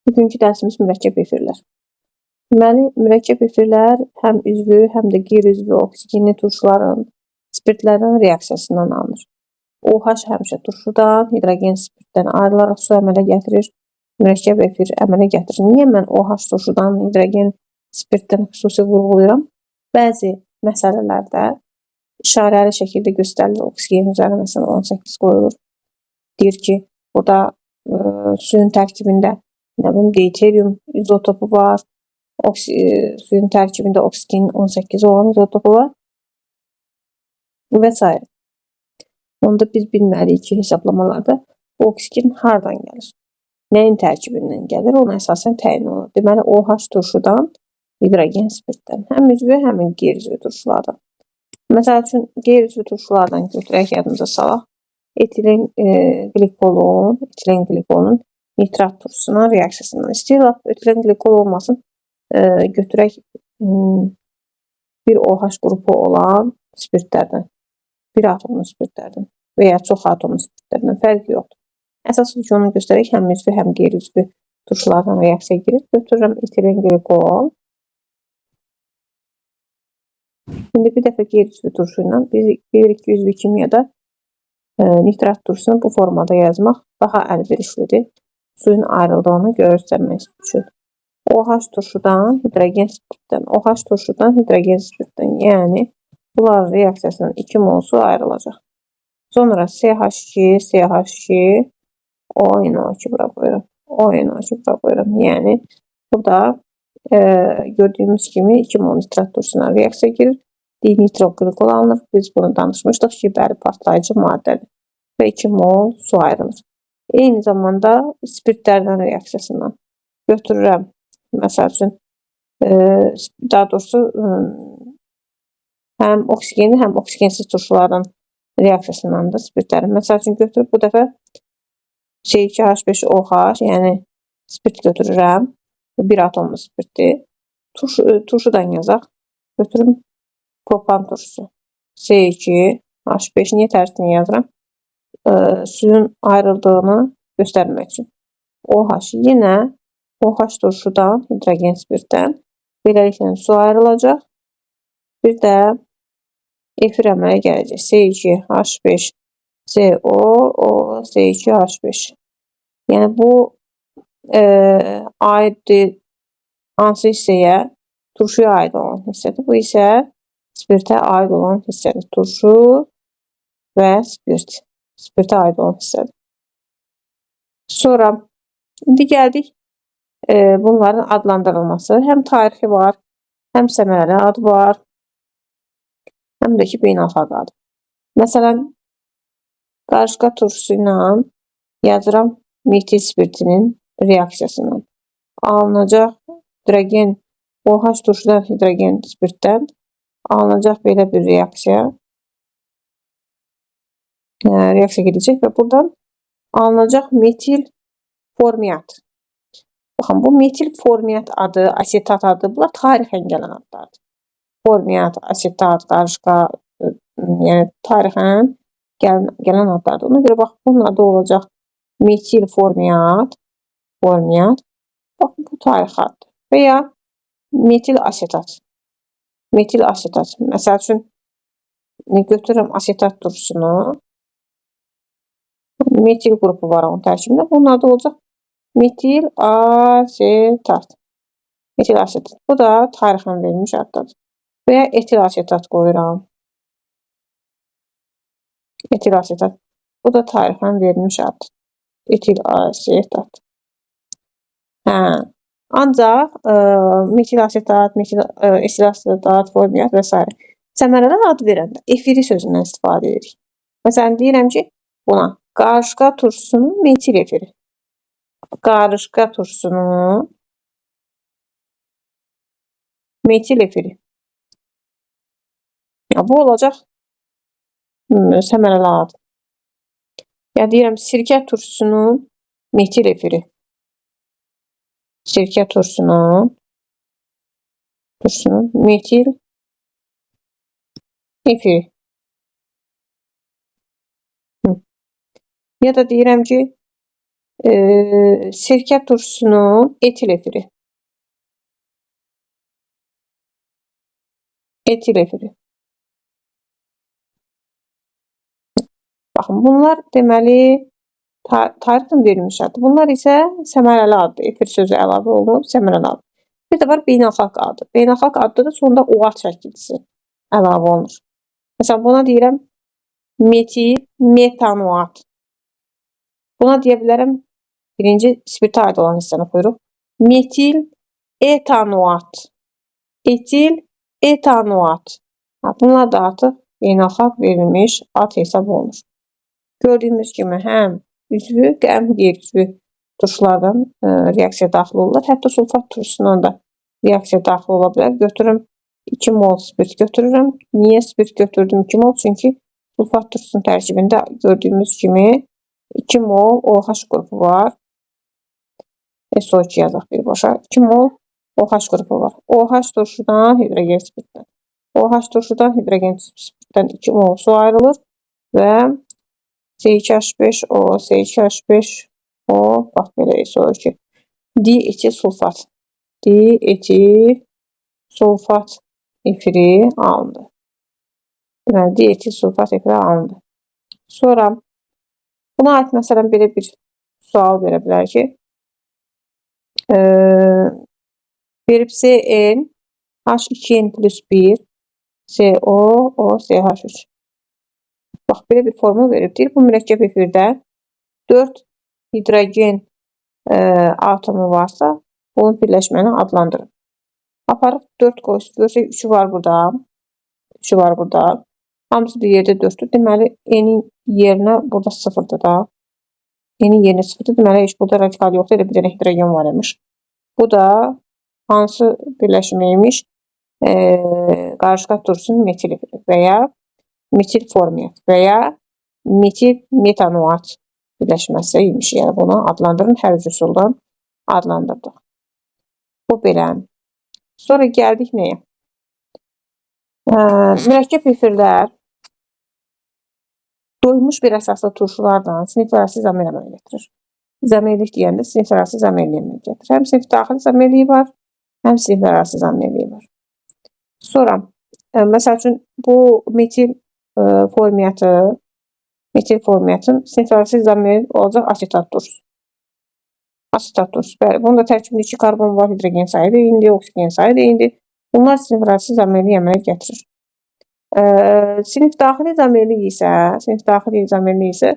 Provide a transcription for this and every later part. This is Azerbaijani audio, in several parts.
Bugünkü dərsimiz mürəkkəb efirlər. Deməli, mürəkkəb efirlər həm üzvü, həm də qeyri-üzvü oksigenli turşuların, spirtlərin reaksiyasından alınır. OH həmişə turşudan, hidrogen spirtdən ayrılaraq su əmələ gətirir, mürəkkəb efir əmələ gətirir. Niyə mən OH turşudan, hidrogen spirtdən xüsusi vurğulayıram? Bəzi məsələlərdə işarəli şəkildə göstərilir. Oksigen üzərinə məsələn 18 qoyulur. Deyir ki, burada suyun tərkibində nə bilim deuterium izotopu var. Suyun tərkibində oksigenin 18 olan izotopu var və s. Onda biz bilməliyik ki, hesablamalarda bu oksigen hardan gəlir? Nəyin tərkibindən gəlir? Ona əsasən təyin olunur. Deməli, OH turşudan, hidrogen spirtdən. Həm üzvü, həm qeyri-üzvü turşulardan. Məsəl üçün, qeyri-üzvü turşulardan götürək, yadımıza salaq. Etilen qlikolun nitrat turşusuna reaksiyasından. İstəyir lap etilen qlikol olmasın, götürək bir OH qrupu olan spirtlərdən, bir atomlu spirtlərdən və ya çox atomlu spirtlərdən fərqi yoxdur. Əsas ki, onu göstərək, həm üzvü, həm qeyri-üzvü turşulardan reaksiya girir. Götürürəm etilen qlikol. İndi bir dəfə qeyri-üzvü turşu ilə biz bilirik ki, üzvü kimyada nitrat turşusunu bu formada yazmaq daha əlverişlidir. Suyun ayrıldığını göstərmək üçün. OH turşudan hidrogen spirtdən, OH turşudan hidrogen spirtdən, yəni bunların reaksiyasından 2 mol su ayrılacaq. Sonra CH2, CH2, ONO2 bura qoyuram. ONO2 bura qoyuram. Yəni burada gördüyümüz kimi 2 mol nitrat turşusuna reaksiya girir. Dinitroglikol alınır. Biz bunu danışmışdıq ki, bəli, partlayıcı maddədir. Və 2 mol su ayrılır. Eyni zamanda spirtlərdən reaksiyasından götürürəm. Məsəl üçün, daha doğrusu həm oksigenli, həm oksigensiz turşulardan reaksiyasından da spirtlərin. Məsəl üçün, götürüb bu dəfə C2H5OH, yəni spirt götürürəm. Bir atomlu spirtdir. Turşudan yazaq. Götürüm propan turşusu. C2H5 niyə tərsini yazıram? Suyun ayrıldığını göstərmək üçün. OH yenə OH turşudan, hidrogen spirtdən beləliklə su ayrılacaq. Bir də efir əmələ gələcək. C2H5 CO O C2H5. Yəni bu aiddir hansı hissəyə? Turşuya aid olan hissədir. Bu isə spirtə aid olan hissədir. Turşu və spirt. Spirtə aid olan hissədir. Sonra indi gəldik bunların adlandırılması. Həm tarixi var, həm səmərəli adı var, həm də ki beynəlxalq adı. Məsələn, qarışqa turşusu ilə yazıram metil spirtinin reaksiyasından. Alınacaq hidrogen, OH turşudan hidrogen spirtdən alınacaq belə bir reaksiya. Reaksiya gedəcək və buradan alınacaq metil formiat. Baxın, bu metil formiat adı, asetat adı, bunlar tarixən gələn adlardır. Formiat, asetat, qarışqa, yəni tarixən gələn adlardır. Ona görə bax, bunun adı olacaq metil formiat, formiat. Baxın, bu tarixi addır. Və ya metil asetat. Metil asetat. Məsəl üçün, götürürəm asetat turşusunu. Metil qrupu var onun tərkibində. Bunun adı olacaq metil asetat. Metil asetat. Bu da tarixən verilmiş adlardır. Və ya etil asetat qoyuram. Etil asetat. Bu da tarixən verilmiş addır. Etil asetat. Hə. Ancaq metil asetat, etil asetat, formiat və s. Səmərəli ad verəndə efiri sözündən istifadə edirik. Məsələn, deyirəm ki, buna qarışqa turşusunun metil efiri. Qarışqa turşusunun metil efiri. Ya, bu olacaq səmərəli ad. Ya deyirəm, sirkə turşusunun metil efiri. Sirkə turşusunun metil efiri. Ya da deyirəm ki, Sirkə turşusunun etil efiri. Etil efiri. Baxın, bunlar deməli tarixlə verilmiş addır. Bunlar isə səmərəli addır. Efir sözü əlavə olunub, səmərəli ad. Bir də var beynəlxalq adı. Beynəlxalq adda da sonda OH çəkilisi əlavə olunur. Məsələn, buna deyirəm metil metanoat. Buna deyə bilərəm birinci spirtə aid olan hissəni qoyuruq. Metil etanoat. Etil etanoat. Bunlar da artıq beynəlxalq verilmiş ad hesab olunur. Gördüyümüz kimi həm üzvü, həm qeyri-üzvü turşulardan reaksiya daxil olurlar. Hətta sulfat turşusundan da reaksiya daxil ola bilər. Götürürüm 2 mol spirt götürürəm. Niyə spirt götürdüm 2 mol? Çünki sulfat turşusunun tərkibində gördüyümüz kimi 2 mol OH qrupu var. SO2 yazaq birbaşa. 2 mol OH qrupu var. OH turşudan hidrogen spirtdən. OH turşudan hidrogen spirtdən 2 mol su ayrılır və C2H5O, C2H5O, bax belə SO2. Dietil sulfat. Dietil sulfat efiri alındı. Deməli, dietil sulfat efiri alındı. Sonra buna aid məsələn belə bir sual verə bilər ki, verib CN H2N plus 1 CO O CH3. Bax, belə bir formul verib. Deyir, bu mürəkkəb efirdə 4 hidrogen atomu varsa, bunun birləşməni adlandırın. Aparıb 4 qoysun. Görsək, 3-ü var burada. 3-ü var burada. Hamısı bir yerdə 4-dür. Deməli, N-in yerinə burada 0-dır da. N-in yerinə 0-dır. Deməli, heç burada radikal yoxdur. Elə bir dənə hidrogen var imiş. Bu da hansı birləşmə imiş? Qarışqa turşusunun metil efiri və ya metil formiat və ya metil metanoat birləşməsi imiş. Yəni bunu adlandırın. Hər üç üsuldan adlandırdıq. Bu belə. Sonra gəldik nəyə? Mürəkkəb efirlər doymuş bir əsaslı turşulardan siniflərarası izomer əmələ gətirir. İzomerlik deyəndə siniflərarası izomerlik əmələ gətirir. Həm sinif daxili izomerliyi var, həm siniflərarası izomerliyi var. Sonra, məsəl üçün, bu metil formiatı, metil formiatın siniflərarası izomeri olacaq asetat turşusu. Asetat turşusu. Bəli, bunun da tərkibində 2 karbon var, hidrogen sayı da eynidir, oksigen sayı da eynidir. Bunlar siniflərarası izomerlik əmələ gətirir. Sinif daxili izomerlik isə, sinif daxili izomerlik isə,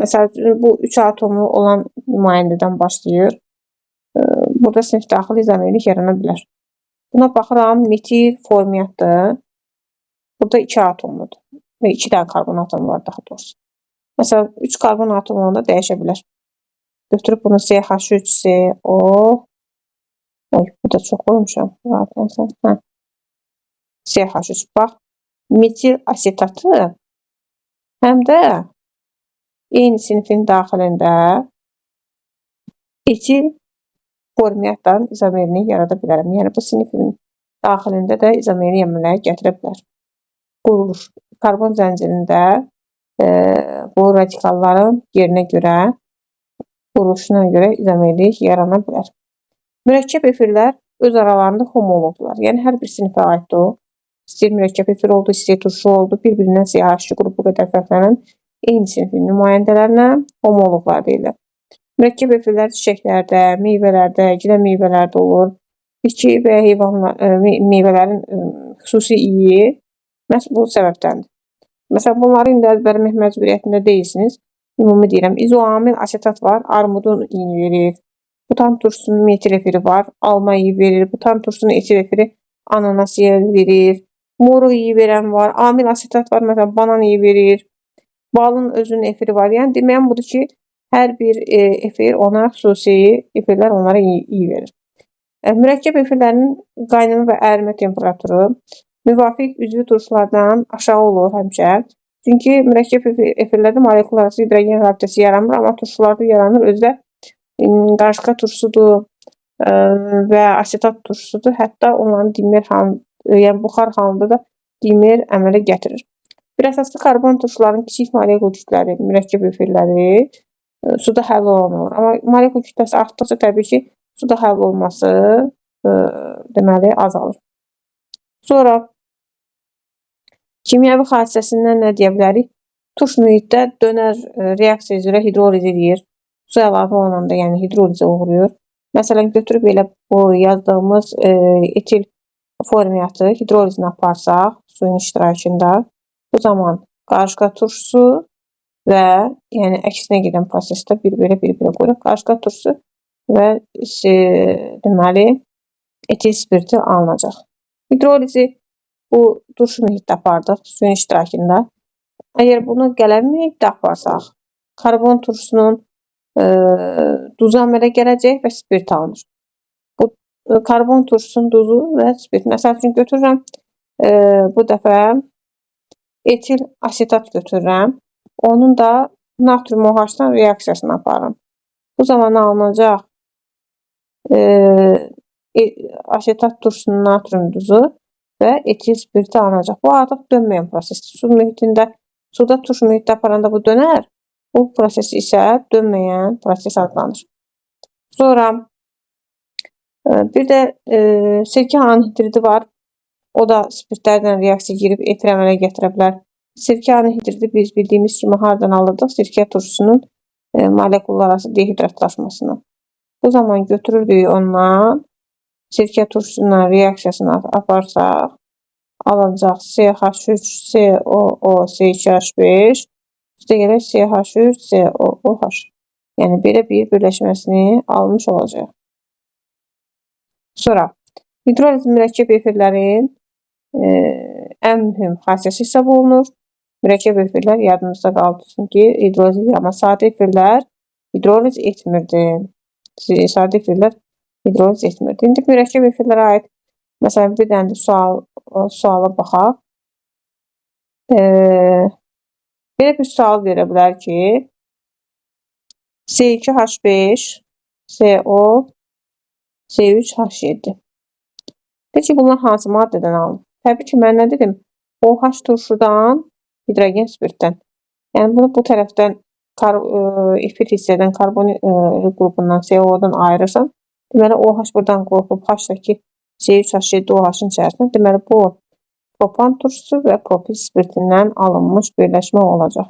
məsəl üçün, bu 3 atomu olan nümayəndədən başlayır. Burada sinif daxili izomerlik yarana bilər. Buna baxıram, metil formiatdır. Burada 2 atomludur. Və 2 dənə karbon atomu var daha doğrusu. Məsələn, 3 karbon atomu olanda dəyişə bilər. Götürüb bunu CH3CO. Oy, bu da çox qoymuşam. Hə. CH3. Bax, metil asetatı həm də eyni sinifin daxilində etil formiatdan izomerini yarada bilərəm. Yəni, bu sinifin daxilində də izomeri əmələ gətirə bilər. Quruluş. Karbon zəncirində bu radikalların yerinə görə, quruluşuna görə izomerlik yarana bilər. Mürəkkəb efirlər öz aralarında homoloqdular. Yəni, hər bir sinifə aiddir o. İstəyir mürəkkəb efir oldu, istəyir turşu oldu. Bir-birindən CH2 qrupu qədər fərqlənən eyni sinifin nümayəndələrinə homoloqlar deyirlər. Mürəkkəb efirlər çiçəklərdə, meyvələrdə, gilə meyvələrdə olur. Bitki və heyvanlar, meyvələrin xüsusi iyi məhz bu səbəbdəndir. Məsələn, bunları indi əzbərləmək məcburiyyətində deyilsiniz. Ümumi deyirəm, izoamil asetat var, armudun iyini verir. Butan turşusunun metil efiri var, alma iyi verir. Butan turşusunun etil efiri ananas iyi verir. Moru iyi verən var, amil asetat var, məsələn, banan iyi verir. Balın özünün efiri var. Yəni, deməyəm budur ki, hər bir efir ona xüsusi efirlər onlara iyi verir. Mürəkkəb efirlərin qaynama və ərimə temperaturu müvafiq üzvü turşulardan aşağı olur həmişə. Çünki mürəkkəb efirlərdə molekul arası hidrogen rabitəsi yaranmır, amma turşularda yaranır. Özü də qarışqa turşusudur və asetat turşusudur. Hətta onların dimer halında, yəni buxar halında da dimer əmələ gətirir. Bir əsaslı karbon turşuların kiçik molekul kütlələri, mürəkkəb efirləri Suda həll olan olur. Amma molekul kütləsi artdıqca təbii ki, suda həll olması deməli azalır. Sonra kimyəvi xassəsindən nə deyə bilərik? Turş mühitdə dönər reaksiya üzrə hidroliz edir. Su əlavə olunanda, yəni hidrolizə uğrayır. Məsələn, götürüb elə bu yazdığımız etil formiatı hidrolizini aparsaq suyun iştirakında, bu zaman qarışqa turşusu və yəni əksinə gedən prosesdə bir belə bir-belə qoyuruq. Qarışqa turşusu və deməli etil spirti alınacaq. Hidrolizi bu turşu mühitdə apardıq suyun iştirakında. Əgər bunu qələmi mühitdə aparsaq, karbon turşusunun duzu əmələ gələcək və spirt alınır. Bu karbon turşusunun duzu və spirt. Məsəl üçün götürürəm bu dəfə etil asetat götürürəm. Onun da natrium OH-dan reaksiyasını aparıram. Bu zaman alınacaq asetat turşusunun natrium duzu və etil spirti alınacaq. Bu artıq dönməyən prosesdir. Su mühitində, suda turş mühitdə aparanda bu dönər. Bu proses isə dönməyən proses adlanır. Sonra bir də sirkə anhidridi var. O da spirtlərlə reaksiya girib etir əmələ gətirə bilər. Sirkə anhidridi biz bildiyimiz kimi hardan alırdıq? Sirkə turşusunun molekullar arası dehidratlaşmasından. Bu zaman götürürdük ondan sirkə turşusundan reaksiyasını aparsaq alınacaq CH3COO C2H5 üstə gələk CH3COOH. Yəni belə bir birləşməsini almış olacaq. Sonra hidroliz mürəkkəb efirlərin ən mühüm xassəsi hesab olunur. Mürəkkəb efirlər yadınızda qalsın ki, hidroliz edir, amma sadə efirlər hidroliz etmirdi. Sadə efirlər hidroliz etmirdi. İndi mürəkkəb efirlərə aid məsələn bir dənə də suala baxaq. Belə bir sual verə bilər ki, C2H5 CO C3H7. Deyir ki, bunlar hansı maddədən alınır? Təbii ki, mən nə dedim? OH turşudan, hidrogen spirtdən. Yəni bunu bu tərəfdən efir hissədən karbon qrupundan CO-dan ayırırsan, deməli OH buradan qopub H-dakı C3H7 OH-ın içərisində. Deməli bu propan turşusu və propil spirtindən alınmış birləşmə olacaq.